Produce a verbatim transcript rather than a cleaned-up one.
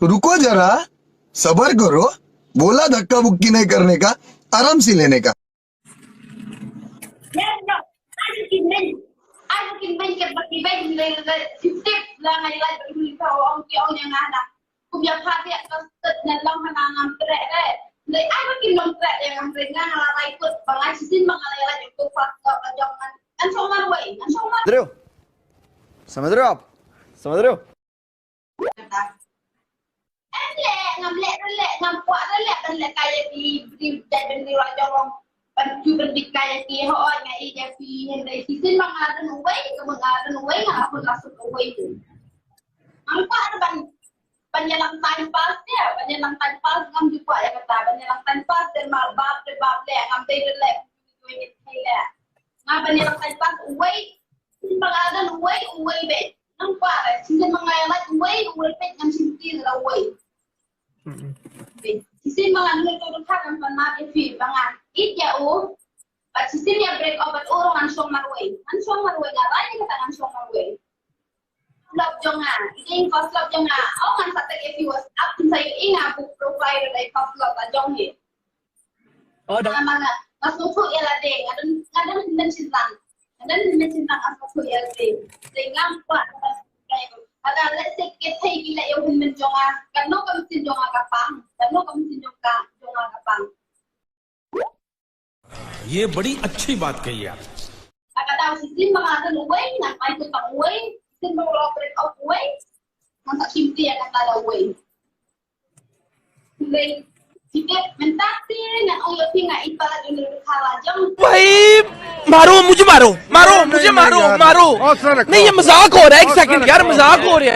तो रुको जरा, सबर करो, बोला धक्का बुक्की नहीं करने का, आराम से लेने का। समझ रहे हो आप? समझ रहे हो? ये बड़ी अच्छी बात कही आप। भाई मारो, मुझे मारो, मारो, मुझे मारो, मारो। नहीं, ये मजाक हो रहा है, एक सेकंड यार, मजाक हो रहा है।